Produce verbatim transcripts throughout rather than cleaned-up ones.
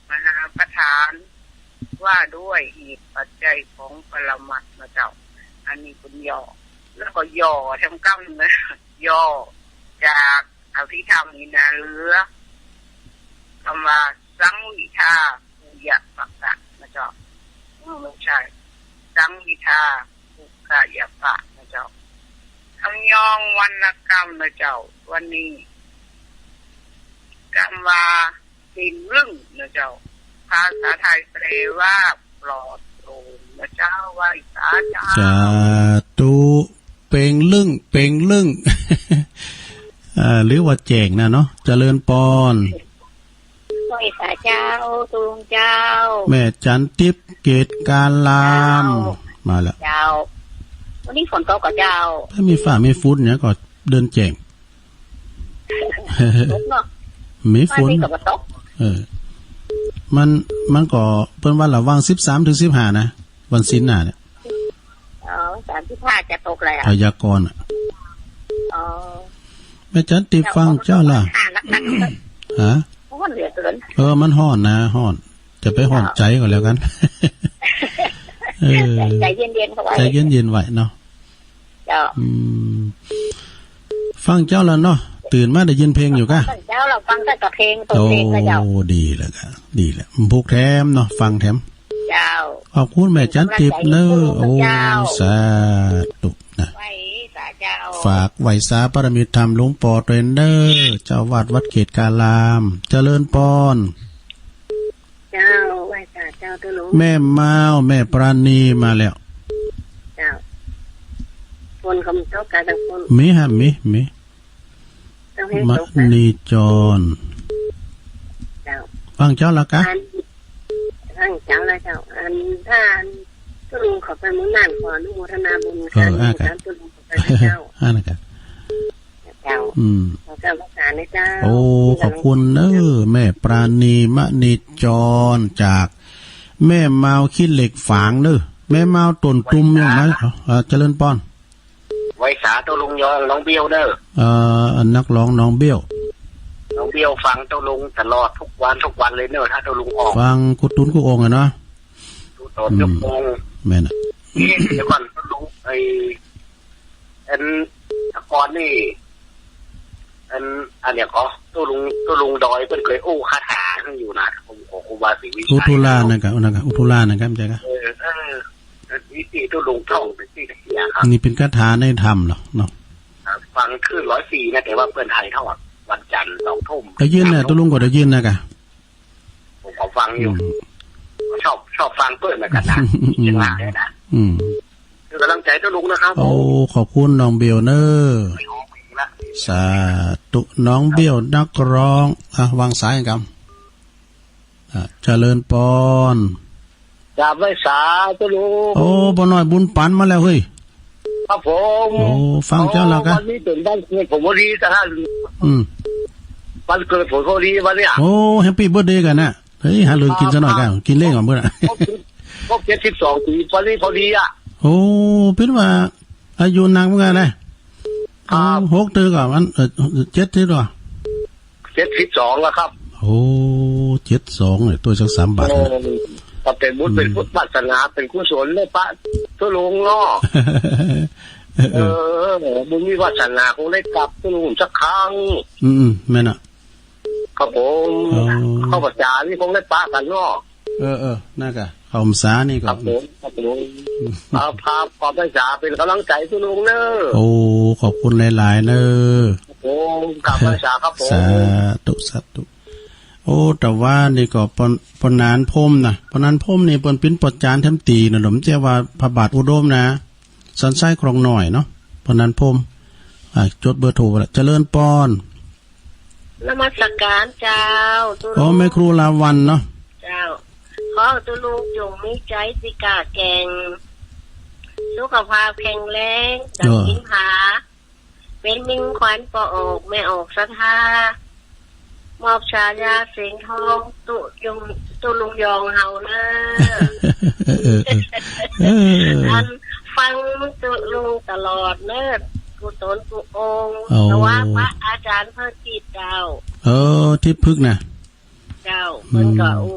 มหาประธาน ว่าด้วยเหตุปัจจัยของปรมัตถ์นะเจ้า อันนี้คุณย่อ แล้วก็ย่อแถมกำนะ ย่อจากอภิธรรมนี่นะ เหลือคำว่าสังวิทา ปุยะปะกะนะเจ้า เออ ไม่ใช่ สังวิทา ปุกะยะปะนะเจ้า ทำนองวรรณกรรมนะเจ้า วันนี้ กำว่าเป่งลึ่งนะเจ้า ภาษาไทยแปลว่าปลอดโปร่งนะเจ้า ไหว้สาเจ้า สาธุ เป่งลึ่ง เป่งลึ่ง เอ่อ หรือว่าแจ้งนะเนาะ เจริญปอน ไหว้สาเจ้า ตุลุงเจ้า แม่จันทิพย์ เกตการาม เจ้า มาแล้ว เจ้า วันนี้ฝนตกเหรอเจ้า ถ้ามีฟ้ามีฝนเนี่ยก็เดินแจ้ง ตกเนาะ มีฝน บ้านนี้ก็บ่ตก เออ มัน มันก็เปิ้นว่าระหว่างสิบสามถึงสิบห้านะ วันศีลหน้าเนี่ย อ๋อ สามสิบห้าจะตกเลยอะ พยากรณ์อะ อ๋อ แม่จันทิพย์ฟังเจ้าล่ะ หาหนักๆ ฮะ ฮ้อนเหลือเกิน เออ มันฮ้อนนะ ฮ้อน จะไปฮ้อนใจก็แล้วกัน เออ ใจเย็นๆ เข้าไว้ ใจเย็นๆ ไว้เนาะ เจ้า อืม ฟังเจ้าแล้วเนาะ ตื่นมาได้ยินเพลงอยู่กะ ฟังเจ้า เราฟังแต่เพลง เปิดเพลงก็เจ้า โอ้ ดีแล้วกะ ดีแล้ว ผูกแถมเนาะ ฟังแถม เจ้า ขอบคุณแม่จันทิพย์เนอะ เป็นกำลังใจให้ โอ้ เจ้า สาธุนะ ไหว้สาเจ้า ฝากไหว้สาบารมีธรรมหลวงปอด้วยเนอะ เจ้าวัดวัดเกตการาม เจริญปอน เจ้า ไหว้สาเจ้า ตุลุง แม่มาว แม่ปราณีมาแล้ว เจ้า ฝนก็มันตกกะทางฝน มีฮะ มี มี ต้องให้ ม ตกนะ ณีจร เจ้า ฟังเจ้าแล้วกะ อัน ฟังเจ้าแล้วเจ้า อัน ถ้าอัน ตุลุงขอไปมื้อนั้นขออนุโมทนาบุญ เออ กัน อ่ะกะ ตามตุลุงขอไปเจ้า อ่ะนะกะ เจ้า อืม ขอเจ้าภาษานะเจ้า โอ้ ขอบคุณเนอะ แม่ปราณี มณีจร จากแม่มาวขี้เหล็กฝางเนอะ แม่มาวต้นตุ่มยังไง เอ่อ เจริญปอน ไหว้สาเจ้าลุงยองน้องเบี้ยวเนอะ เอ่อ นักร้องน้องเบี้ยว น้องเบี้ยวฟังเจ้าลุงตลอดทุกวันทุกวันเลยเนอะ ถ้าเจ้าลุงออก ฟังกู้ตุ๊นกู้องค์อะเนาะ กู้ตุ๊นกู้องค์ อืม แม่นอะ เอ๊ะ เดี๋ยวก่อน เจ้าลุง ไอ้ อัน ตะกอนนี่ อัน อันเนี้ยก็ ตุ๊ลุง ตุ๊ลุงดอยเปิ้นเคยอู้คาถาให้อยู่นะ ของ ของครูบาศรีวิชัย อุทุลานั่นกะ นั่นกะ อุทุลานั่นกะ ใช่กะ เออ เออ วิธีตุ๊ลุงท่องเป็นที่เสียครับ นี่เป็นคาถาในธรรมเหรอเนาะ ครับ ฟังคลื่นร้อยสี่นะ แต่ว่าเปิ้นถ่ายทอดวันจันทร์สองทุ่ม ได้ยินนะ ตุ๊ลุงก็ได้ยินนะกะ ผมก็ฟังอยู่ อืม ชอบ ชอบฟังเปิ้นเหมือนกันนะ อืม เชียงรายนะ อืม เป็นกำลังใจตุ๊ลุงนะครับ โอ้ ขอบคุณน้องเบลเนอะ สาธุ น้องเบลนักร้อง อ่ะ วางสายกัน อ่ะ เจริญปอน กราบไหว้สาตุ๊ลุง โอ้ ป้อน้อยบุญปันมาแล้วเฮ้ย ครับผม โอ้ ฟังเจ้าแล้วกะ วันนี้เป็นวันเกิดผมพอดีนะฮะ อืม วันเกิดผมพอดีวันเนี้ย โอ้ แฮปปี้เบิร์ธเดย์กันนะ เฮ้ย หาเรื่องกินซะหน่อยกะ กินเล่นก่อนเพื่อนอะ ครบ ครบเจ็ดสิบสองปี วันนี้พอดีอะ โอ้ เป็นว่า อายุนักเหมือนกันนะ ครับ โอ้ หกเดือนก่อนมัน เอ่อ เจ็ดเดือนก่อน เจ็ดสิบสองแล้วครับ โอ้ เจ็ดสองเนี่ย ตัวสักสามบาทนะ โอ้ ก็เป็นบุญ อืม เป็นวาสนา เป็นกุศลเลยปะตุ๊ลุงเนาะ เออ เออ เออ บุญมีวาสนาคงได้กลับตุ๊ลุงสักครั้ง อืม อืม แม่นอะ ครับผม อ๋อ เข้าพรรษานี่คงได้ปะกันเนาะ เออ เออ นั่นกะ เข้าพรรษานี่ก็ ครับผม ครับผม ครับ ครับ ขอบพรรษาเป็นกำลังใจตุ๊ลุงเนอะ โอ้ ขอบคุณหลายๆ เนอะ ครับผม กราบไหว้สาครับผม สาธุ สาธุ โอ้ แต่ว่านี่ก็ปน ปนานพรหมนะ ปนานพรหมนี่เปิ้นปิ้นปอจานแถมตีนะ หนมเจ้าว่าพระบาทอุดมนะ สันทรายคลองน้อยเนาะ ปนานพรหม อ่า จดเบอร์โทรไว้ละ เจริญปอน นมัสการเจ้า ตุ๊ลุง อ๋อ แม่ครูลาวัลย์เนาะ เจ้า ขอตุ๊ลุงจงมีใจที่กล้าแกร่ง สุขภาพแข็งแรง เออ ดังสิงหา เป็นมิ่งขวัญป้อออกแม่ออกศรัทธา มอบฉายาเสียงทอง ตุ๊ลุง ตุ๊ลุงยองเฮาเนอะ เออ เออ เออ อันฟังตุ๊ลุงตลอดเนอะ กุศลกุองค์ โอ้ แต่ว่าพระอาจารย์เพิ่นติดเจ้า เออ ทิพย์พฤกษ์นะ เจ้า อืม เพิ่นก็ โอ้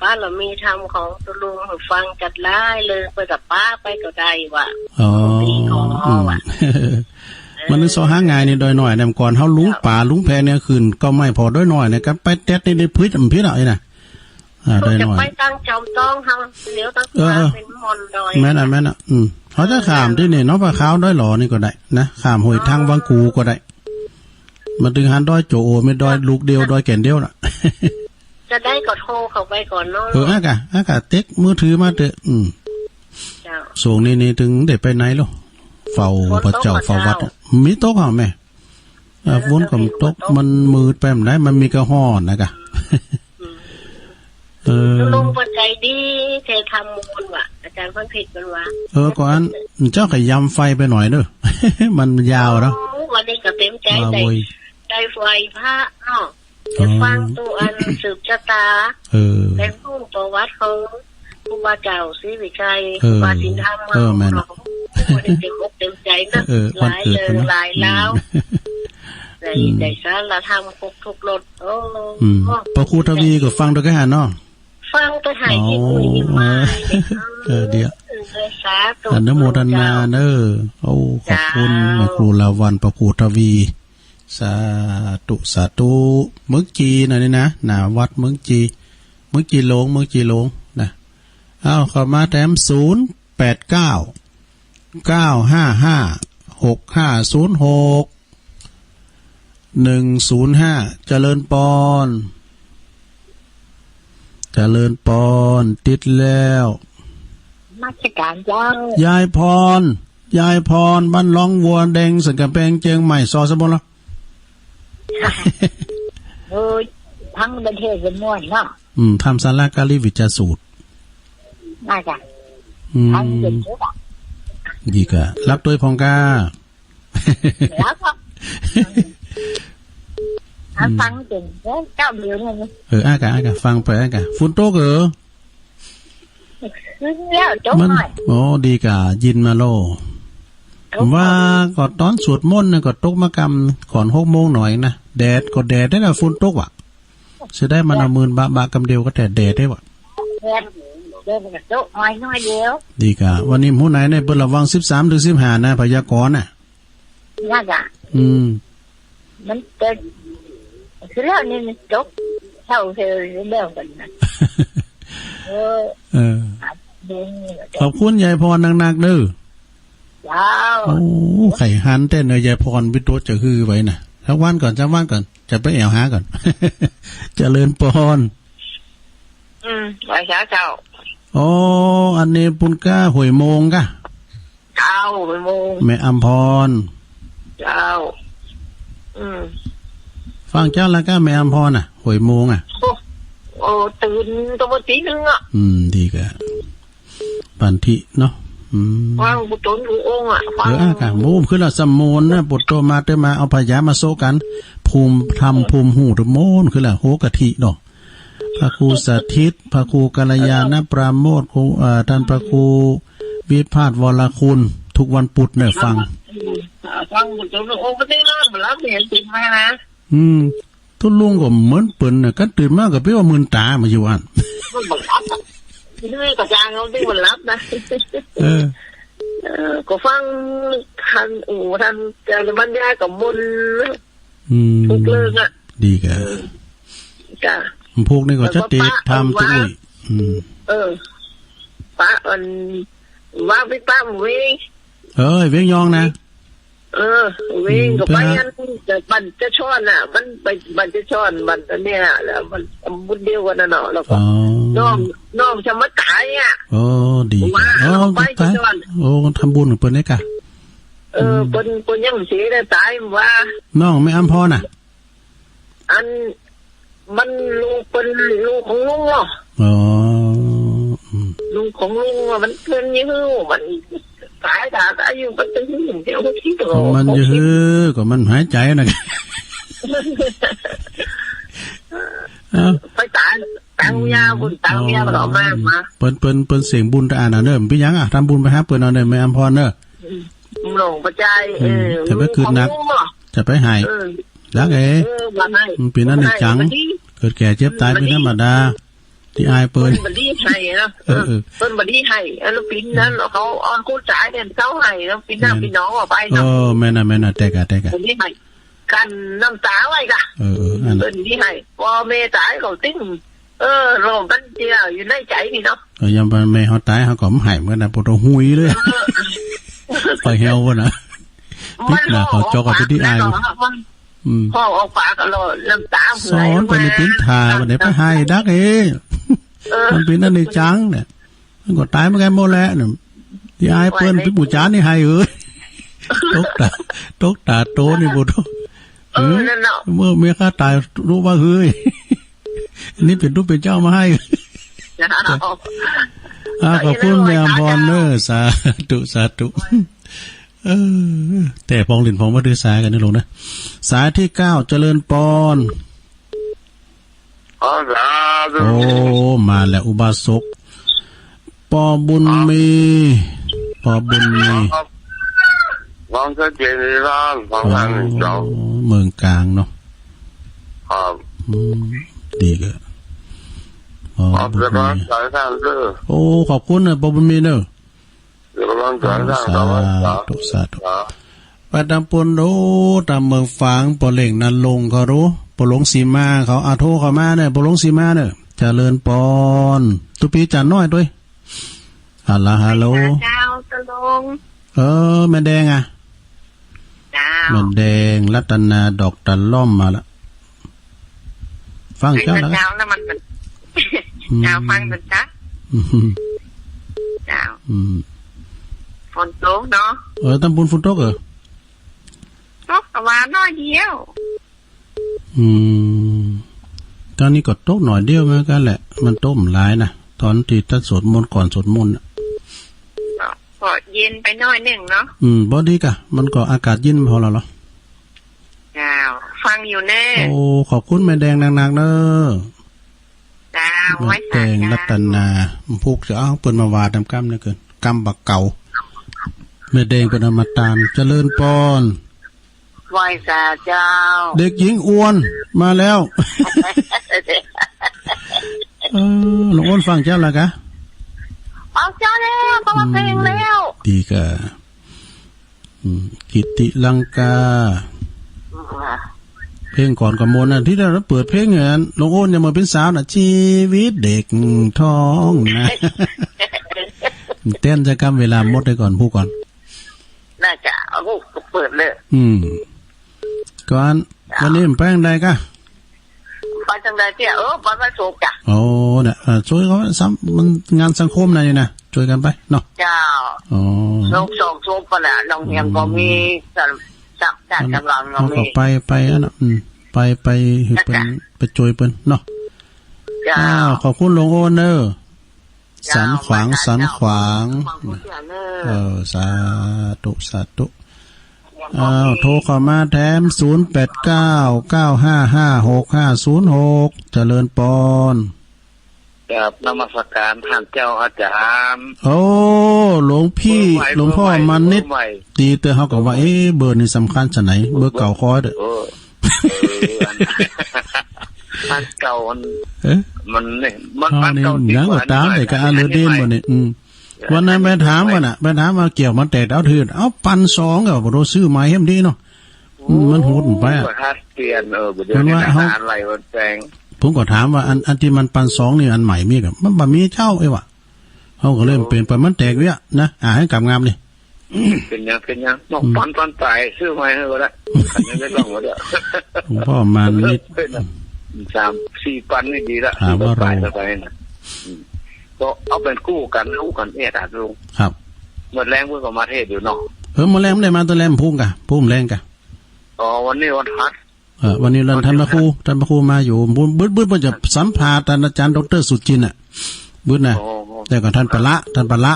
บารมีธรรมของตุลุงฟังจัดหลายเรื่อง เพิ่นก็ปาไปก็ได้ว่า อ๋อ ดีของเฮาอะ อืม มันนึกซอหาง่ายนี่ ดอยน้อยเนี่ย ก่อนเฮาลุงป่าลุงแพเนี่ยขึ้นก็ไม่พอ ดอยน้อยเนี่ย ก็ไปแต๊ดนี่ได้ผิด มันผิดอ่ะไอ้น่ะ อ่า ดอยน้อย จะไปตั้งจอมต้องเฮา เดี๋ยวตั้ง เออ เออ เป็นมอนดอย แม่นอ่ะ แม่นอ่ะ อืม เขาจะข้ามที่นี่เนาะ ว่าข้าวดอยหล่อนี่ก็ได้นะ ข้ามห้วยทางวังกูก็ได้ มาถึงหันดอยโจโอ ไม่ดอยลูกเดียว ดอยแก่นเดียวน่ะ จะได้ก็โทรเข้าไปก่อนเนาะ เออ อากะ อากะ เต็กมือถือมาเถอะ อืม เจ้า ช่วงนี้นี่ถึงได้ไปไหนหรอ เฝ้าพระเจ้า ฝนตก เฝ้าวัด เจ้า มีตกเหรอแม่ อ่า ฝนก็ตก มันมืดไปมันได้ มันมีกระห้อนนะกะ อืม เออ ลุงก็ใจดี เททำมูลว่ะ อาจารย์พรเพชรมันว่า เออ ก็อัน เจ้าขยำไฟไปหน่อยเด้อ มันยาวเนาะ โอ้ วันนี้ก็เต็มใจ มา ได้ โว้ย ได้ไหว้พระเนาะ อ๋อ ได้ฟังตัวอันสืบชะตา เออ ได้รู้ประวัติของครูบาเจ้าศรีวิชัย เออ ครูบาสินธรรม เออ แม่น เนาะ วันนี้เต็มอกเต็มใจนะ เออ วันเกิดเพิ่นเนาะ หลายเรื่องหลายราว อืม ได้ อืม ได้สาระธรรมครบทุกรส โอ้ อืม พระครูทวีก็ฟังด้วยกันเนาะ ฟังไปให้ อ๋อ ที่คุยกันมา เออ เดี๋ยว เออ สาธุ อนุโมทนาเนอะ โอ้ ขอบคุณ เจ้า แม่ครูลาวัลย์ พระครูทวี สาธุ สาธุ เมืองจีนนะนี่นะ หน้าวัดเมืองจีน เมืองจีนหลวง เมืองจีนหลวงนะ เอาเข้ามาแถม ศูนย์แปดเก้า เก้าห้าห้า หกห้าศูนย์หก หนึ่งศูนย์ห้า เจริญปอน เจริญปอน ติดแล้ว นมัสการเจ้า ยายพร ยายพร บ้านหนองวัวแดง สันกำแพงเจียงใหม่ ซอสมบูรณ์เหรอ โอ้ย ทั้งประเทศเป็นม่วนเนาะ อืม ทำสาระกาลีวิจารณ์สูตร น่าจะ อืม ทั้งเป็นเยอะอะ ดีกะ รับด้วยพองกา แล้วก็ อ่ะ อืม ฟังเก่งเด้อ เจ้าเดียวเนี่ย เออ อากะ อากะ ฟังไป อากะ ฝนตกเหรอ ขึ้นแล้ว ตก มัน หน่อย โอ้ ดีกะ ยินมาโล ตก ว่าก็ตอนสวดมนต์เนี่ยก็ตกมากำก่อนหกโมงหน่อยนะ แดดก็แดดได้ละ ฝนตกว่ะ เสียดายมันเอามืนบะบะกำเดียวก็แต่แดดได้ว่ะ แดด แดดมันก็ตกหน่อยหน่อยเดียว ดีกะ วันนี้หมู่ไหนเนี่ยเปิดระวังสิบสามถึงสิบห้านะ พยากรณ์น่ะ น่าจะ อืม มันจะ คือแล้วนี่มันตกเท่าเธอแล้วกันนะ เออ เออ เดี๋ยวนี้ ขอบคุณยายพรนักๆเด้อ เจ้า โอ้ ไข่หันแต่เนยยายพรวิโรจน์จะฮือไว้น่ะ สักวันก่อน สักวันก่อน จะไปแอวหาก่อน เจริญปอน อืม ไหว้สาเจ้า โอ้ อันนี้ปุ้นก้าห้วยโมงกะ เจ้า ห้วยโมง แม่อำพร เจ้า อืม ฟังเจ้าละกะ แม่อำพรน่ะ ห้วยโมงอ่ะ โอ้ โอ้ ตื่นตั้งแต่ตีหนึ่งอ่ะ อืม ดีกะ ปันทิเนาะ อืม ฟังปุตตนผู้องค์อ่ะ ฟัง เออ อ่ะกะ โอ้ คือละสำมนต์นะ ปุตโตมาเตมา เอาพยามาโซกัน ภูมิธรรม ภูมิหูทุกมนต์ คือละโหกะทิเนาะ พระครูสถิต พระครูกัลยาณปราโมทย์ ครู เอ่อ ท่านพระครูวิภาสวรคุณ ทุกวันพุธเนี่ยฟัง ฟังปุตตนผู้องค์ก็ได้นอนมาแล้ว เห็นติดมานะ อืม ตุ๊ลุงก็เหมือนเปิ้นน่ะ กันตื่นมาก็เปรียบว่ามืนตามาอยู่อัน มันบังคับอ่ะ นี่ก็จางเอาที่มันรับนะ เออ เออ ก็ฟังท่าน โอ้ ท่านจะบรรยายกับมนต์ อืม ทุกเรื่องอ่ะ ดีกะ เออ จ้ะ พวกนี้ก็จะติดตามตุ้ย อืม เออ ปะอัน ว่าไปปะเวง เอ้ย เวียงยองนะ เออ เวงก็ไป อืม อันแต่บันจะช่อนน่ะ มันไปบันจะช่อน บันอันเนี้ย แล้วมันทำบุญเดียวกันน่ะเนาะ แล้วก็ อ๋อ น้อง น้องจะมาตายอ่ะ โอ้ ดี ว่า อ๋อ ไป ตาย จะช่อน โอ้ ทำบุญกับเปิ้นนี่กะ เออ อืม เปิ้น เปิ้นยังเสียได้ตายว่า น้องแม่อำพรน่ะ อัน มันลูกเป็นลูกของลุงเนาะ อ๋อ อืม ลูกของลุงอะ มันเป็นยังไงมันตายตายตายอยู่ มันเป็นยังไงเดี๋ยวมันคิดออก มันจะฮือก็มันหายใจนะ เอ้า ไปตายตายยาคุณตายยาก็ออกมา มา เปิ้น เปิ้น เปิ้นเสียงบุญตะอ่านอ่ะเนอะ มันเป็นหยังอ่ะ ทำบุญไปหาเปิ้นเอาเนอะ แม่อำพรเนอะ อืม หลวงพ่อใจ อืม เออ จะไปคืนหนัก ของลุงเนาะ จะไปหาย เออ รักเอ๋ เออ ว่าไง มันเป็นอันนี้จัง ว่าไง เกิดแก่เจ็บตายเป็นธรรมดา De eier på. Følg med de hei, ja. Øh, øh. Følg med de hei. Eller finde den, og han, han kunne tage den, så hei, og finde ham i Norge og bare ham. Åh, men, men, det kan, det kan. Men de hei. Kan nam tao hei, da. Øh, øh, han. Følg med de hei. Hvor med dig, går ting. Øh, hvor den der, you like, hei, de nå. Og jamen, med har dig, har kommet hjem, men der på det hui, det. Fra herovre. Bit, når han jogger til de eier. อืม พ่อออกปากก็รอน้ำตาไหล สอนไปในปิ้นถ่าวันไหนไปให้ดักเอ้ย เออ มันเป็นนั่นในจังเนี่ย มันก็ตายเหมือนกันหมดแหละเนี่ย ที่อายเปิ้นไปบูชานี่ให้เอ้ย ตกตา ตกตาโตนี่บ่ตก เออ นั่นเนาะ เมื่อเมียข้าตายรู้ว่าเฮ้ย นี่เป็นรูปเป็นเจ้ามาให้ เจ้า อ่า ขอบคุณแม่อำพรเนอะ สาธุ สาธุ เออ แต่พองหลินพองมาถือสากันนี่ลงนะ สายที่เก้า เจริญปอน อ๋อ สาธุ โอ้ มาแล้ว อุบาสก ปอบุญมี ปอบุญมี ครับ ฟังชัดเจนดีครับ ฟังทางหนึ่งสอง โอ้ เมืองกลางเนาะ ครับ อืม ดีก็ อ๋อ ครับ บุญมี แล้วก็สายทางเด้อ โอ้ ขอบคุณนะ ปอบุญมีเนอะ เดี๋ยวกำลังสายทาง สาธุ สาธุ ครับ ไปตามปุณโด ตามเมืองฝาง ปอเล่งนันลงเขารู้ ปอหลวงสีมาเขา อาโทเขามาเนี่ย ปอหลวงสีมาเนี่ย เจริญปอน ตุปีจันน้อยด้วย ฮัลโหล ฮัลโหล เจ้า ตะลง เออ แม่แดงอะ เจ้า แม่แดง รัตนา ดอกตะล่อมมาละ ฟังเจ้าแล้ว เจ้าแล้วมันเป็น อืม เจ้าฟังเป็นจ๊ะ อืม เจ้า อืม ฝนตกเนาะ เออ ตำบลฝนตกเหรอ ตกแต่ว่าน้อยเดียว อืม ตอนนี้ก็ตกหน่อยเดียวเหมือนกันแหละ มันตกหลายนะ ตอนที่ท่านสวดมนต์ก่อนสวดมนต์น่ะ ก็เย็นไปหน่อยหนึ่งเนาะ อืม บ่ดีกะ มันก็อากาศเย็นพอแล้วเหรอ เจ้า ฟังอยู่แน่ โอ้ ขอบคุณแม่แดงนักๆเนอะ เจ้า แม่แดง ไว้สา รัตนา ผูกจะเอาเปิ้นมาว่าตามกำนี่เกิน กำบักเก่า แม่แดงเปิ้นเอามาตาม เจริญปอน ไหว้สาเจ้า เด็กหญิงอ้วนมาแล้ว เออ น้องอ้วนฟังเจ้าแล้วกะ ฟังเจ้าแล้ว เพราะว่าเพลงแล้ว อืม ดีกะ อืม กิติลังกา อ่า เพลงก่อนก็ม่วนนะ ที่เราเปิดเพลงอย่างนั้น น้องอ้วนยังมาเป็นสาวนะ ชีวิตเด็กท้องนะ เต้นจะกำเวลาหมดเลยก่อน พูดก่อน น่าจะ โอ้โห เปิดเลย อืม ก่อน วันนี้มันไปทางใดกะ ไปทางใดเตี้ย เออ ไปบ้านโศกจ้ะ โอ้ เนี่ย เออ ช่วยเขาซ้ำ มันงานสังคมนะนี่นะ ช่วยกันไปเนาะ เจ้า อ๋อ โศกสองโศกปะน่ะ น้องเฮียงก็มี อืม สัตว์ สัตว์ สัตว์กำลังก็มี เขาก็ไป ไปอันน่ะ อืม ไป ไปหือเปิ้น จ้ะ ไปช่วยเปิ้นเนาะ เจ้า อ้าว ขอบคุณหลวงโอนเนอะ สันขวาง สันขวาง เออ สาธุ สาธุ อ้าว โทรเข้ามาแถม ศูนย์แปดเก้า เก้าห้าห้า หกห้าศูนย์หก เจริญปอน ครับ นมัสการท่านเจ้าอาจารย์ โอ้ หลวงพี่ เบอร์ใหม่ หลวงพ่อ เบอร์ใหม่ มานิด เบอร์ใหม่ ดีเตอร์ เขาก็ว่า เอ๊ะ เบอร์นี้สำคัญจะไหน เบอร์เก่าคอยเด้อ เออ เออ อัน อันเก่ามัน เอ๊ะ มันเนี่ย มัน อ๋อ อันเก่า นี่ ดีกว่า ยังก็ตาม อันใหม่ แต่ก็อันเดิม อันใหม่ หมดนี่ อืม วันนั้นไปถามมันน่ะ ไปถามว่าเกี่ยวมันแต่ดาวเถื่อน เอาปันสองก็บ่รู้ซื้อใหม่ให้มันดีเนาะ อืม มันโหดไปอะ โอ้ย บ่ทันเปลี่ยน เออ บ่เดี๋ยวนี้ มันว่า นะ เขา อะไรมันแพง ผมก็ถามว่าอัน อันที่มันปันสองนี่อันใหม่มีกับ มันบ่มีเจ้าไอ้วะ เขาก็เลย โอ้ เปลี่ยนไป มันแตกเวียนะ อ่า ให้กลับงามนี่ เป็นหยัง เป็นหยัง นอก อืม ปัน ปันตาย ซื้อใหม่ให้ก็ได้ อันนี้ไม่ต้องก็ได้ หลวงพ่อมานิด สามสี่ปันนี่ดีละ ถามว่า ซื้อไป เรา ไปนะ อืม ก็เอาเป็นคู่กัน คู่กัน เอ็ดอัดลง ครับ เมื่อแรงเพิ่นก็มาเทศน์อยู่เนาะ เออ เมื่อแรงไม่ได้มา ตอนแรงพุ่งกะ พุ่งแรงกะ อ๋อ วันนี้วันพัด เออ วันนี้วัน วันนี้ ท่านพระครู ท่านพระครูมาอยู่ บึ้ด บึ้ด บึ้ด มันจะสัมภาษณ์ท่านอาจารย์ดอกเตอร์สุจินต์น่ะ บึ้ดนะ โอ้โห แต่ก็ท่านปะละ ท่านปะละ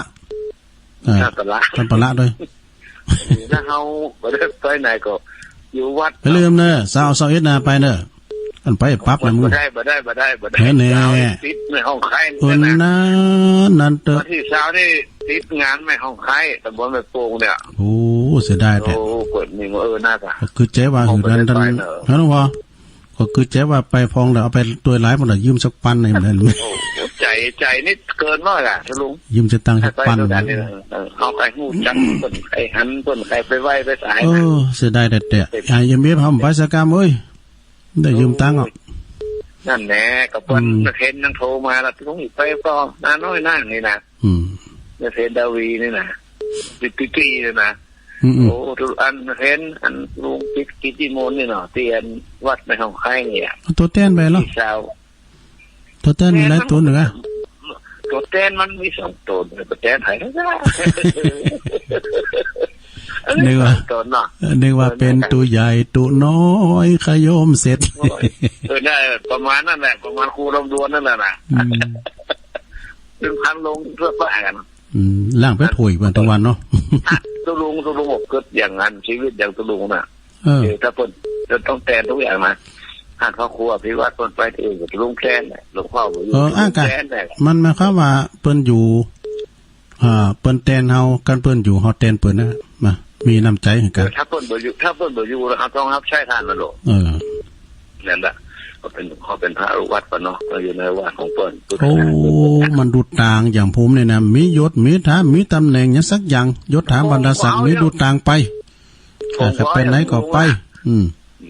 เออ ท่านปะละ ท่านปะละด้วย ถ้าเฮาบ่ได้ไปไหนก็อยู่วัด อย่าลืมเนอะ ซาว ซาวเอ็ด นะ ไปเนอะ อันไปปั๊บนะมึง บ่ได้ บ่ได้ บ่ได้ บ่ได้ แน่ๆ ซาวนี่ติดแม่ฮ่องไคล้ เออ นะ นั่น นั่นเตอะ วันที่ซาวนี่ติดงานแม่ฮ่องไคล้ ตำบลแม่โป่งเนี่ย โอ้ เสียดายแท้ โอ้ เปิดนี่ เออ น่าจะ ก็คือใจว่า หือนั้น ท่าน เฮาบ่ได้ไปเนอะ ท่านหลวงพ่อ ก็คือใจว่าไปพองแล้ว เอาไปตัวยหลาย มันน่ะยืมสักปันหนึ่งเหมือนกัน โอ้ ใจ ใจนิดเกินร้อยอะ ลุง ยืมสตางค์สักปัน ไปด้วยกันนี่นะ เออ เขาใครรู้จัก เพิ่นใครหัน เพิ่นใครไปไหว้ไปสาย โอ้ เสียดายแต่แต่ อ่ะ ยืมเบียร์ผมไปสักกำ เอ้ย ได้ยืมตังค์อ่ะ นั่นแหละ ก็เพิ่น อืม เห็นยังโทรมาแล้ว ลุงอีกไปก็น้าน้อยนั่งนี่นะ อืม เห็นดาวีนี่นะ ติดตี้ๆ เลยนะ อืมๆ โอ้ ทุกอันเห็น อันลุงปิดกิจนิมนต์นี่เนาะ ที่อันวัดในห้องไคร้เนี่ย เอาตัวแทนไปเหรอ พี่สาว ตัวแทนมีหลายตัวเหรอ ตัวแทนมันมีสองตัว ตัวแทนไผ นึกว่า สองตัวเนาะ นึกว่าเป็นตัวใหญ่ตัวน้อย ขยมเสร็จ โอ้ย เออ ได้ ประมาณนั้นแหละ ประมาณครูลำดวนนั่นแหละนะ อืม เป็นพันลงทั่วไปกัน อืม ล้างไปถ้วยวันทั้งวันเนาะ อ่ะ ตกลง ตกลงบอกเกิดอย่างนั้น ชีวิตอย่างตกลงน่ะ เออ เออ ถ้าเพิ่นจะต้องแทนทุกอย่างนะ หากครอบครัวที่วัดเพิ่นไปที่อื่นก็ตกลงแทนแหละ หลวงพ่อบอกอยู่ เออ ตกลง อ่ะกะ แทนแหละ มันหมายความว่าเปิ้นอยู่ อ่า เปิ้นแทนเฮา กันเปิ้นอยู่ เฮาแทนเปิ้นนะ มา มีน้ำใจให้กัน เออ ถ้าเปิ้นบ่อยู่ ถ้าเปิ้นบ่อยู่แล้ว เฮาต้องรับใช้ท่านนั่นโลด เออ นั่นแหละ ก็เป็น เขาเป็นพระลูกวัดปะเนาะ ก็อยู่ในวัดของเปิ้น โอ้ มันดูต่างอย่างผมเนี่ยนะ มียศ มีฐาน มีตำแหน่งอย่างสักอย่าง ยศถาบรรดาศักดิ์ โอ้ มีดูต่างไป ผม อ่า ถ้าไปไหนก็ไป ก็อย่างลุงนะ อืม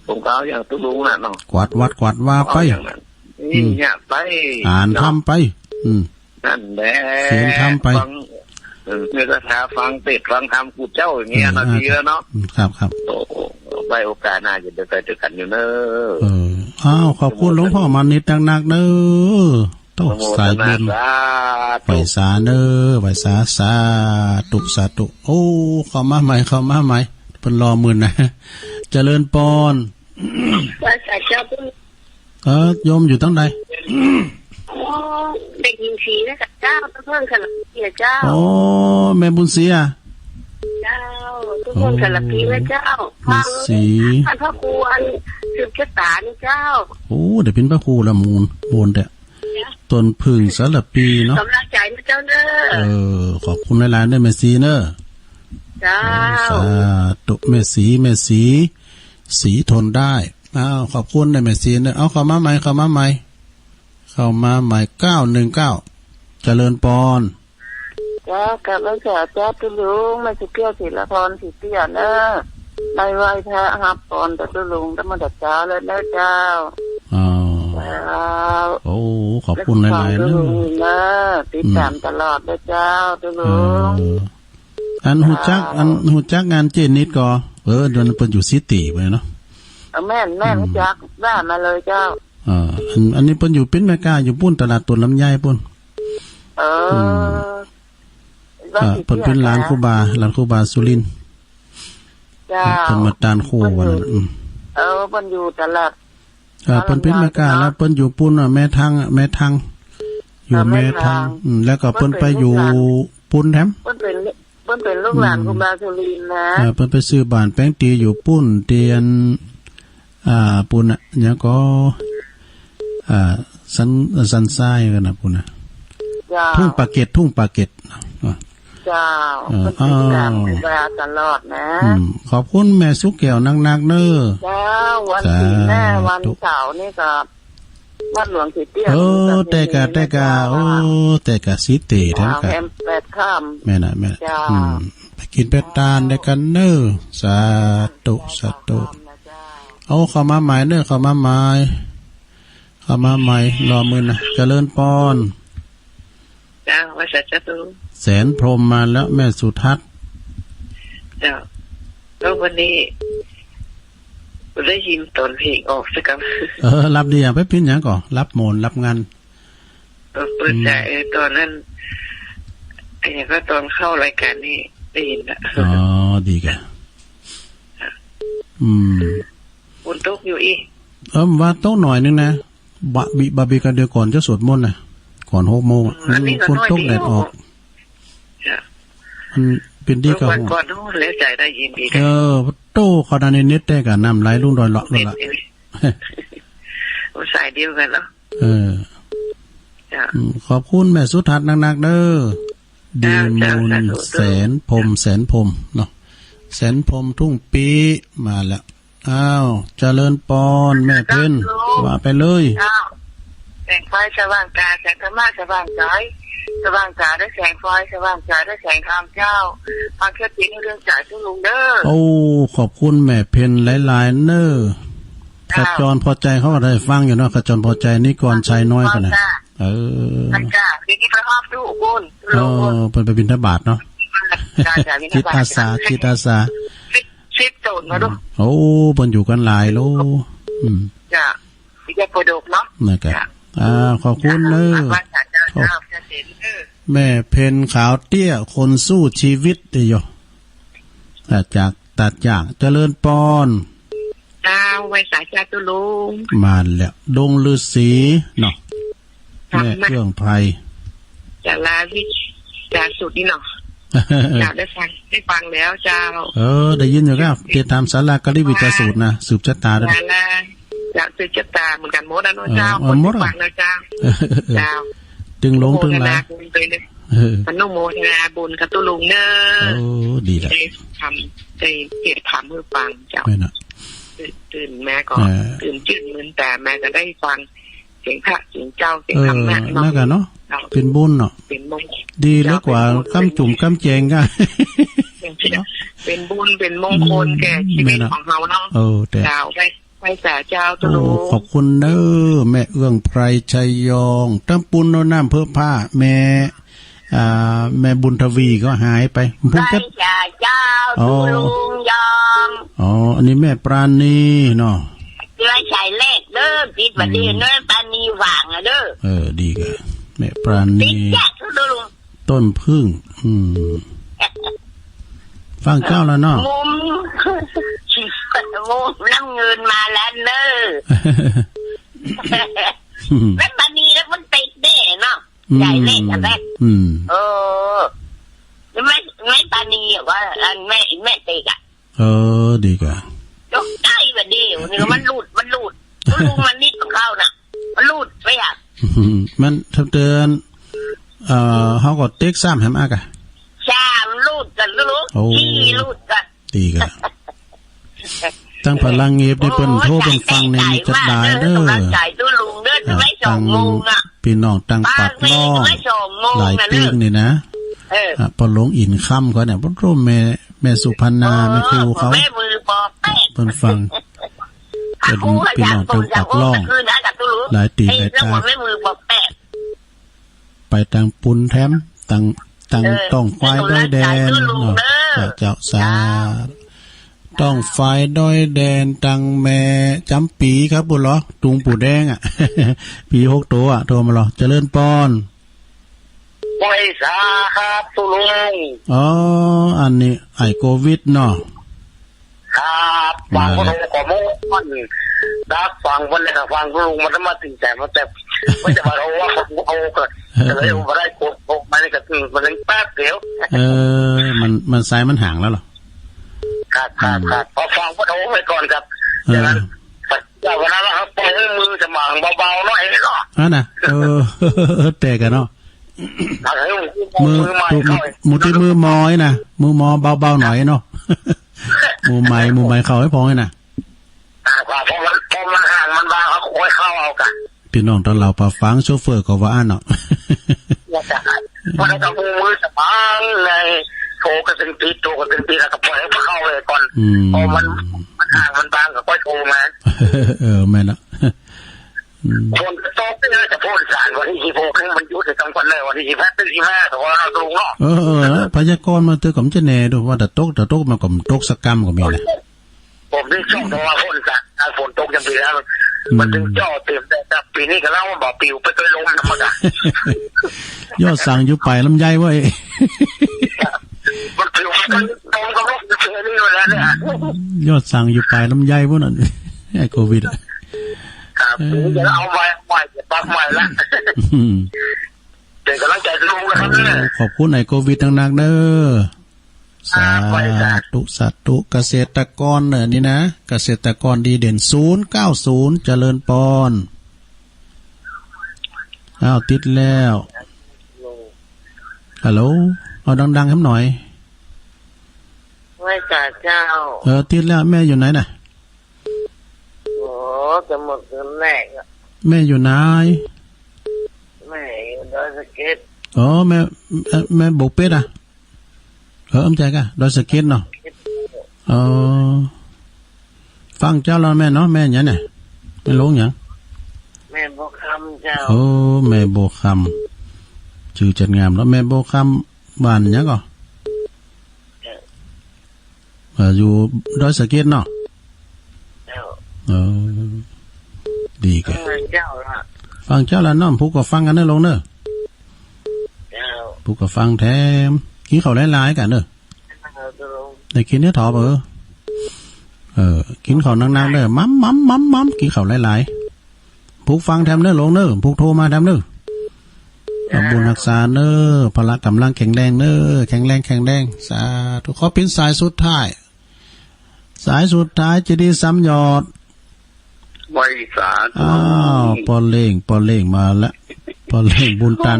ผมก็เอาอย่างตุ๊ลุงน่ะเนาะ กวาดวัดกวาดวาไป เอาอย่างนั้น อืม นี่เนี่ยไป อ่านธรรมไป อืม นั่นแหละ เขียนธรรมไป ฟัง เออ เทศนาฟังเทศน์ฟังธรรมครูเจ้าอย่างเงี้ยเนาะ เออ ดีแล้วเนาะ อืม ครับ ครับ โอ้โห ไว้โอกาสหน้าจะได้ไปด้วยกันอยู่เนอะ เออ อ้าว ขอบคุณหลวงพ่อมานิดนักๆ เนอะ โต้ อนุโมทนา สายบุญ สาธุ ไหว้สาเนอะ ไหว้สา สาธุ สาธุ โอ้ เข้ามาใหม่ เข้ามาใหม่ เปิ้นรอมื้อนะ เจริญปอน ไหว้สาเจ้า เออ โยมอยู่ตรงไหน อ๋อ เด็กหญิงศรีนะเจ้า เพิ่งสลับเสียเจ้า โอ้ แม่บุญศรีอะ เจ้า เพิ่งสลับปีนะเจ้า โอ้ แม่ศรี ท่านพระครูอันสืบชะตานี่เจ้า โอ้ เดี๋ยวเป็นพระครูละมูล มูลแต่ เจ้า ต้นผึ้งสารปีเนาะ กำลังใจนะเจ้าเนอะ เออ ขอบคุณหลายๆ เด้อแม่ศรีเนอะ เจ้า สาธุ แม่ศรี แม่ศรี ศรีทนได้ อ้าว ขอบคุณนะแม่ศรีเนอะ เอาเข้ามาใหม่ เข้ามาใหม่ เข้ามาใหม่ เก้าหนึ่งเก้า เจริญปอน เจ้า กราบไหว้สาเจ้าตุ๊ลุง แม่สุเกี้ยว ศิลพร ศรีเตี้ยเนอะ ได้ไหว้พระฮับปอนจากตุ๊ลุง ธรรมดาเจ้าเลยเนอะเจ้า อ๋อ เจ้า โอ้ ขอบคุณหลายๆ เนอะ ตุ๊ลุงเนอะ ติดตาม อืม ตลอดเลยเจ้า ตุ๊ลุง เออ อันฮู้จัก อันฮู้จักงานเจ๊นิดก็ เออ เดี๋ยวนั้นเปิ้นอยู่ซิตี้ไปเนาะ เออ แม่น แม่น อืม ฮู้จัก ว่ามาเลยเจ้า เออ อัน อันนี้เปิ้นอยู่ปิ้นอเมริกา อยู่ปุ้นตลาดต้นลำไยปุ้น เออ อืม ว่า เออ สิ เปิ้นปิ้น เตี้ย หลานครูบา หลานครูบาสุรินทร์ เจ้า เปิ้นมาต้านครูวันนั้น อืม เออ เปิ้นอยู่ตลาด เออ เปิ้นปิ้นอเมริกา แล้วเปิ้นอยู่ปุ้นอะ แม่ทังอะ แม่ทัง อยู่ เออ แม่ทัง แม่ทัง อืม แล้วก็เปิ้นไปอยู่ เปิ้นเป็นลูกหลาน ปุ้นแถม เปิ้นเป็น เปิ้นเป็นลูกหลาน อืม ครูบาสุรินทร์นะ เออ เปิ้นไปซื้อบ้านแปลงตี้อยู่ปุ้น ตี้อัน อ่า ปุ้นอะ หยังก็ อ่า สัน สันทรายกันนะปุ้นนะ เจ้า ทุ่งปากเกร็ด ทุ่งปากเกร็ด อ่ะ เจ้า เออ เปิ้นติดตาม อ้าว ครูบาตลอดนะ อืม ขอบคุณแม่สุแก้วนักๆ เนอะ เจ้า วันศีลแม่ สาธุ วันเสาร์นี่ก็ วัดหลวงสีเตี้ย เออ มีประเพณี แต่กะ แต่กะ นะเจ้า โอ้ แต่กะสีเตี้ย เจ้า แถมกะ แถมแปดค่ำ แม่นน่ะ แม่นน่ะ เจ้า อืม ไปกินไปทานด้วยกันเนอะ สาธุ สาธุ เจ้า เอาเข้ามาใหม่เนอะ เข้ามาใหม่ เข้ามาใหม่ รอมื้อนะ เจริญปอน เจ้า ไหว้สาเจ้าตุ๊ลุง แสนพรหมมาแล้ว แม่สุทัศน์ เจ้า แล้ววันนี้ได้ยินตอนเพลงออกสักคำ เออ รับดีอ่ะ ไปปิ้นหยังก่อ รับโมน รับงาน เออ เปิดใจ อืม เออ ตอนนั้น ไอ้เนี่ยก็ตอนเข้ารายการนี่ได้ยินละ อ๋อ ดีกะ อืม ฝนตกอยู่อีก เออ ว่าตกหน่อยนึงนะ บะบิ บะบิกะเดียวก่อนจะสวดมนต์นะ ก่อนหกโมงอะ อันนี้ก็ ฝนตก น้อยเดียว แดดออก จ้ะ มันเป็นดีกะ ก่อน ก่อนโน้นแล้วใจได้ยินดีกะ เออ โต้ ขนาดนี้เน็ตแต่กะน้ำไหลลงดอยเลาะ เน็ต ละ นี่ มันสายเดียวกันเนาะ เออ จ้ะ อืม ขอบคุณแม่สุทัศน์นักๆ เด้อ เจ้า ดีมูล เจ้า สาธุ แสนพรหม แสนพรหมเนาะ แสนพรหมทุ่งปีมาแล้ว อ้าว เจริญปอน แม่เพ็ญ เจ้า ว่าไปเลย เจ้า เ แสงไฟสว่างตา แสงธรรมะสว่างใจ สว่างตาด้วยแสงไฟ สว่างใจด้วยแสงธรรมเจ้า ความเชื่อถือในเรื่องจ่ายทุกลุงเด้อ โอ้ ขอบคุณแม่เพ็ญหลายๆเน้อ ขจรพอใจเขาก็ได้ฟังอยู่เนาะ ขจรพอใจ นิกรชัยน้อยเขานะ เออ มันจ้า เดี๋ยวนี้ไปฮอบตู้บุญ เออ เพิ่นไปบิณฑบาตเนาะ จ้าจ้า จิตอาสา จิตอาสา สิบ สิบโจรมาดู โอ้ เพิ่นอยู่กันหลายโล อืม จ้า สิจะปวดอกเนาะ นะครับ จ้า อ่า ขอบคุณเน้อ จ้า จ้า จ้า จ้า เสร็จเด้อ แม่เพ็ญขาวเตี้ย คนสู้ชีวิตเด้อโย อ่า จากตัดอย่าง เจริญปอน เจ้า ไหว้สาเจ้าตุ๊ลุง มาแล้ว ดงฤาษีเนาะ ธรรมะ แม่เอื้องไพร จาราวิจาสุดนี่เนาะ เจ้า ได้ฟัง ได้ฟังแล้วเจ้า เออ ได้ยินอยู่ครับ ติดตามสารากริวิจาสูตรนะ สืบชะตาด้วย สารา เจ้า สืบชะตาเหมือนกันหมดนะเนาะ เออ เจ้า เออ หมดอะ ฟังแล้วเจ้า เออ เจ้า ตึงหลงตึงหลาย อนุโมทนาบุญไปเลย เออ อนุโมทนาบุญกับตุ๊ลุงเน้อ โอ้ ดีละ ได้ทำ ได้เทศน์ธรรมให้ฟังเจ้า แม่นอะ ตื่น ตื่นมาก็ เออ ตื่นจื้นมืนตามาก็ได้ฟังเสียงพระเสียงเจ้า เสียงธรรมะ เออ เนาะ นั่นก็เนาะ เจ้า เป็นบุญเนาะ เป็นมงคล ดีเหลือกว่า เจ้า เป็นบุญ ค้ำจุ่มค้ำแจงก็ เป็นบุญ เป็นมงคล อืม แก่ชีวิต แม่นอะ ของเราเนาะ เออ แต่ เจ้า ไป ไปสาเจ้าตุ๊ลุง โอ้ ขอบคุณเน้อ แม่เอื้องไพร ชัยยอง ตำบลโนนน้ำเพิ่มผ้า แม่ อ่า แม่บุญทวีก็หายไป ไปสาเจ้า อ๋อ ตุ๊ลุงยอง อ๋อ อันนี้แม่ปราณีเนาะ เดือนสายแรกเด้อ ติดบัดนี้ อืม เน้อ ปราณีหว่างอะเด้อ เออ ดีก็ แม่ปราณี ติดแจกตุ๊ลุง ต้นผึ้ง อืม ฟังเจ้าแล้วเนาะ มุม มุมน้ำเงินมาแล้วเน้อ แม่ปราณีแล้วมันติดแน่เนาะ อืม ใหญ่แน่ใช่ไหม อืม เออ ไม่ ไม่ปราณีอะว่า อันแม่ แม่ติดอะ เออ ดีกว่า ตกใจแบบเดียวนี่ก็มันหลุด มันหลุด มันหลุด มันนิดของเขาน่ะ มันหลุดไปอ่ะ มันทำเตือน เอ่อ เขาก็เต็กซ้ำแหมอักอะ ซ้ำหลุดกันลูก โอ้ ขี้หลุดกัน ดีกว่า ตั้งพลังเงียบนี่เปิ้นโทรเปิ้นฟังเนี่ยมีจัดหลายเด้อ กำลังใจตุ๊ลุงเด้อ อ่า ถึงได้สองโมงอ่ะ พี่น้องตั้งปากล่อง ถึงได้สองโมง หลายปีนี่นะ เออ อ่ะ พอหลวงอินคำเขาเนี่ย พอโทรแม่ แม่สุพรรณา แม่ครูเขา แม่มือบอกแปะ เปิ้นฟัง เป็นพี่น้องตั้งปากล่อง หลายตีหลายตา แม่มือบอกแปะ ไปตังปุนแถม ตัง ตัง เออ ต้องควายดอยแดน เนาะ เจ้า สาธุ ต้องควายดอยแดน ตังแม่จำปีครับบุญเหรอ ตุงปู่แดงอ่ะ ปีหกตัวอ่ะ โทรมาเหรอ เจริญปอน ไหว้สาครับตุ๊ลุง อ๋อ อันนี้ไอ้โควิดเนาะ ครับ มาแล้ว ฟังคนโทรขอโมงมัน ดักฟังคนเลยนะ ฟังตุ๊ลุงมันมาติดใจ มันจะ มันจะมาเอาว่าเขาเอาก็ เออ เลยมาได้กดหกมาเลยก็คือมันเลยแป๊บเดียว เออ มัน มันสายมันห่างแล้วเหรอ ครับ ครับ อืม ครับ พอฟังก็โทรไปก่อนครับ เออ อย่างนั้น แต่วันนั้นเราปล่อยให้มือสมองเบาๆหน่อยเนาะ นั่นน่ะ เออ แต่กันเนาะ เอาให้มือ มือใหม่ มือ เข้า มือที่มือมอยนะ มือมอเบาๆหน่อยเนาะ มือใหม่ มือใหม่เข้าให้พอให้นะ อ่า พอมัน พอมันห่างมันบางเขาค่อยเข้าเอากัน พี่น้องตอนเราปะฟังโชเฟอร์ก็ว่าอันเนาะ ว่าจะ มันก็มือ มือสมองใน โทรก็ถึงติด โทรก็ถึงติด แล้วก็ปล่อยให้เข้าเลยก่อน อืม พอมัน มันห่างมันบางก็ค่อยโทรมา เออ แม่นละ อืม ฝนตกเนี่ยจะพ่นสารวันที่สิบหกให้มันหยุดในกลางวันเลย วันที่สิบห้า ถึงสิบห้า แต่ว่าเราลงเนาะ เออ เออ พยากรณ์มาเตือนก็มันจะแน่ด้วย ว่าถ้าตก ถ้าตกมันก็ตกสักกำก็มีนะ ผมได้ช่องโทรมาพ่นสาร ถ้าฝนตกยังปีแล้ว อืม มันถึงจ่อเต็ม แต่ปีนี้ก็เล่าว่าบ่ปิวไปด้วยลมธรรมดา ยอดสั่งอยู่ปลายลำไยเว้ย มันปิวไปด้วยลมกับลมเฉยๆนี่อยู่แล้วเนี่ย ยอดสั่งอยู่ปลายลำไยพวกนั้น ไอ้โควิดอะ ครับ เออ เดี๋ยวเอาใหม่ ใหม่ จะปรับใหม่ละ อืม เป็นกำลังใจให้ลุงนะครับ โอ้ ขอบคุณไอ้โควิดหนักๆเด้อ ครับ สาธุ สาธุ เกษตรกรเนอะนี่นะ เกษตรกรดีเด่น ศูนย์เก้าศูนย์ เจริญปอน อ้าว ติดแล้ว ฮัลโหล เอาดังๆให้หน่อย ไหว้สาเจ้า เออ ติดแล้ว แม่อยู่ไหนน่ะ โอ้ จะหมดเงินแรกอะ แม่อยู่ไหน ดอยสะเก็ด อ๋อ แม่ แม่ แม่บกเป็ดอ่ะ เออ เอิ้มใจกะ ดอยสะเก็ดเนาะ อ๋อ ฟังเจ้าแล้วแม่เนาะ แม่หยังเนี่ย แม่หลงหยัง แม่บัวคำเจ้า โอ้ แม่บัวคำ จื่อจัดงามเนาะ แม่บัวคำ บ้านหยังก่อ เอ่อ อยู่ดอยสะเก็ดเนาะ เจ้า เออ ดีแก เออ เจ้าละ ฟังเจ้าละเนาะ ผู้ก็ฟังกันเนอะลงเนอะ เจ้า ผู้ก็ฟังแถม กินข้าวหลายๆ กันเนอะ เจ้า ได้กินเนื้อถอเปอ เออ กินข้าวหนักๆ เนอะ มัมมัมมัมมัม กินข้าวหลายๆ ผู้ฟังแถมเนอะลงเนอะ ผู้โทรมาแถมเนอะ เอาบุญรักษาเนอะ พละกำลังแข็งแรงเนอะ แข็งแรง แข็งแรง สาธุ ขอเป็นสายสุดท้าย สายสุดท้าย เจดีย์สามยอด ไหว้สาธุ อ้าว ป้อเล้ง ป้อเล้งมาละ ป้อเล้งบุญตัน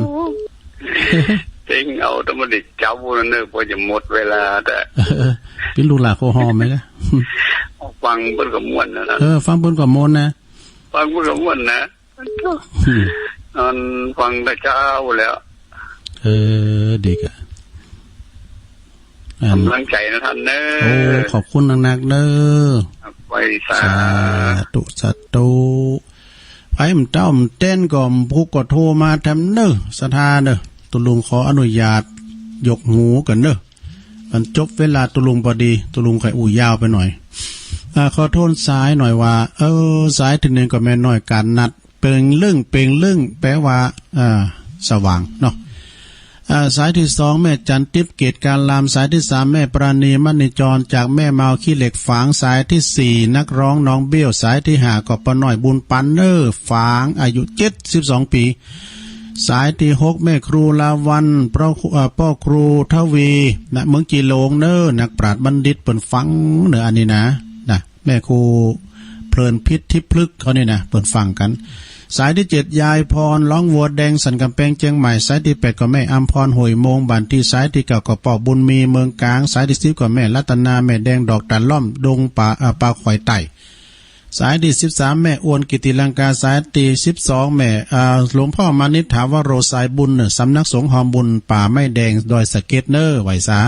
เต็งเอาแต่มันได้เจ้านั่นเนอะ พอจะหมดเวลาแต่ เป็นลูกหลานโคหอมไหมล่ะ ฟังเปิ้นก็ม่วนนะนะ เออ ฟังเปิ้นก็ม่วนนะ ฟังเปิ้นก็ม่วนนะ อืม อันฟังแต่เช้าแล้ว เออ ดีกะ อัน กำลังใจนะท่านเนอะ โอ้ ขอบคุณนักๆ เนอะ ไหว้สา สาธุ สาธุ ไผมันเต้ามันเต้นก็ผู้ก็โทรมาแถมเนอะ ศรัทธาเนอะ ตุลุงขออนุญาตยกหูกันเนอะ มันจบเวลาตุลุงพอดี ตุลุงค่อยอู้ยาวไปหน่อย อ่า ขอโทษสายหน่อยว่า เออ สายที่หนึ่งก็แม่น้อยการนัด เป่งเรื่อง เป่งเรื่อง แปลว่า อ่า สว่างเนาะ อ่า สายที่สอง แม่จันทิพย์ เกตการราม สายที่สาม แม่ปราณี มณีจร จากแม่เมาขี้เหล็กฝาง สายที่สี่ นักร้องน้องเบี้ยว สายที่ห้า ก็ป้าน้อยบุญปันเนอร์ฝาง อายุเจ็ดสิบสองปี สายที่หก แม่ครูลาวัน พ่อครู เอ่อ พ่อครูทวี นะ เมืองจีหลงเนอร์ นักปราชญ์บัณฑิต เปิ้นฟังเนอร์ อันนี้นะ นะ แม่ครูเพลินพิษทิพย์พฤกษ์เขานี่นะ เปิ้นฟังกัน สายที่เจ็ด ยายพร ร้องวัวแดง สันกำแพง เชียงใหม่ สายที่แปด ก็แม่อำพร ห้วยโมง บ้านที่ สายที่เก้า ก็ป้อบุญมี เมืองกาญ สายที่สิบ ก็แม่รัตนา แม่แดง ดอกตาลล่อม ดงป่า เอ่อ ป่าข่อยไต่ สายที่สิบสาม แม่อ้วน กิติลังกา สายที่สิบสอง แม่ เอ่อ หลวงพ่อมานิษฐาวโร สายบุญเนอร์ สำนักสงฆ์หอมบุญ ป่าไม้แดง ดอยสะเก็ดเนอร์ ไหว้สา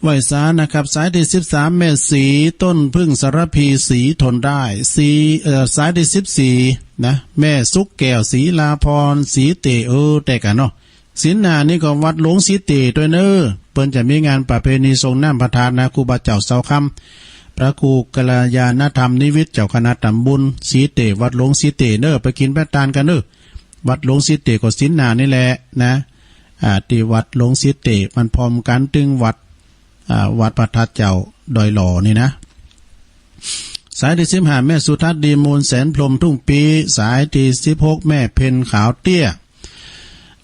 ไหว้สานะครับ สายที่สิบสาม แม่สี ต้นพึ่งสารพี สีทนได้ สี เอ่อ สายที่สิบสี่ นะ แม่สุกแก้ว ศรีลาพร สีเต เออ แต่กันเนาะ ศีลหน้านี่ก็วัดหลวงสีเตด้วยเนอ เปิ้นจะมีงานประเพณีส่งน้ำพระธาตุนะ ครูบาเจ้าเสาคำ พระครูกัลยาณธรรมนิวิทย์ เจ้าคณะตำบลสีเต วัดหลวงสีเตเนอ ไปกินไปตานกันเนอ วัดหลวงสีเตก็ศีลหน้านี่แหละนะ อ่า ที่วัดหลวงสีเต มันพร้อมกันตึงวัด อ่า วัดพระธาตุเจ้าดอยหล่อนี่นะ สายที่สิบห้า แม่สุทัศน์ ดีมูล แสนพรหม ทุ่งปี สายที่สิบหก แม่เพ็ญ ขาวเตี้ย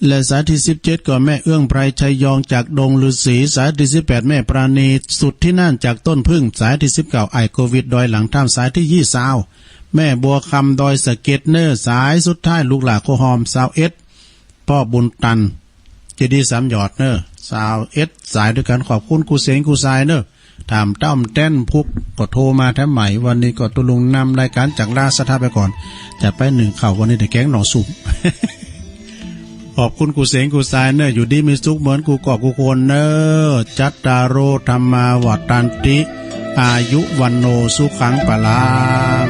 และสายที่สิบเจ็ด ก็แม่เอื้องไพร ชัยยอง จากดงฤาษี สายที่สิบแปด แม่ปราณี สุดที่นั่น จากต้นพึ่ง สายที่สิบเก้า ไอ้โควิด ดอยหลังถ้ำ สายที่ยี่สิบ แม่บัวคำ ดอยสะเก็ดเนอร์ สายสุดท้าย ลูกหลานโคหอม ซาวเอ็ด ป้อบุญตัน เจดีย์สามยอดเนอ ซาวเอ็ด สายด้วยกัน ขอบคุณครูเสงครูทรายเนอ ถามต้อมแต้นพุกก็โทรมาแถมใหม่ วันนี้ก็ตุลุงนำรายการจากลาสถาไปก่อน จัดไปหนึ่งข่าววันนี้แต่แกงหน่อสุก ขอบคุณครูเสงครูทรายเนอ อยู่ดีมีสุขเหมือนครูกอบครูควรเนอ จัตตาโร ธัมมา วัฏฏันติ อายุ วัณโณ สุขัง พลัง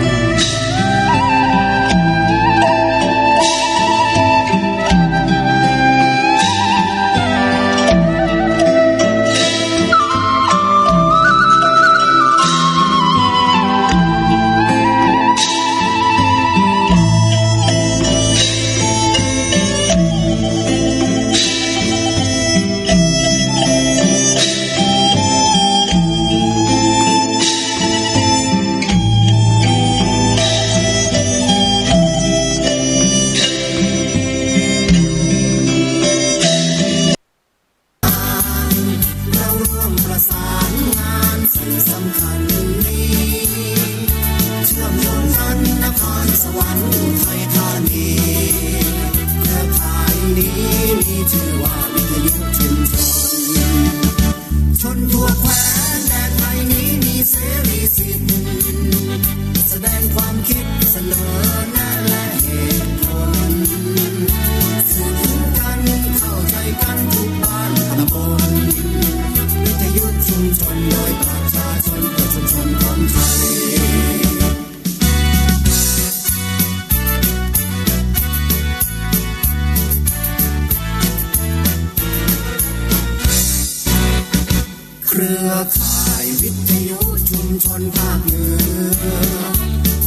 เครือข่ายวิทยุชุมชนภาคเหนือ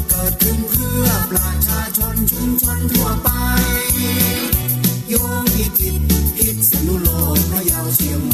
เกิดขึ้นเพื่อประชาชนชุมชนทั่วไป โยงพิจิตร พิษณุโลก พะเยา เชียงใหม่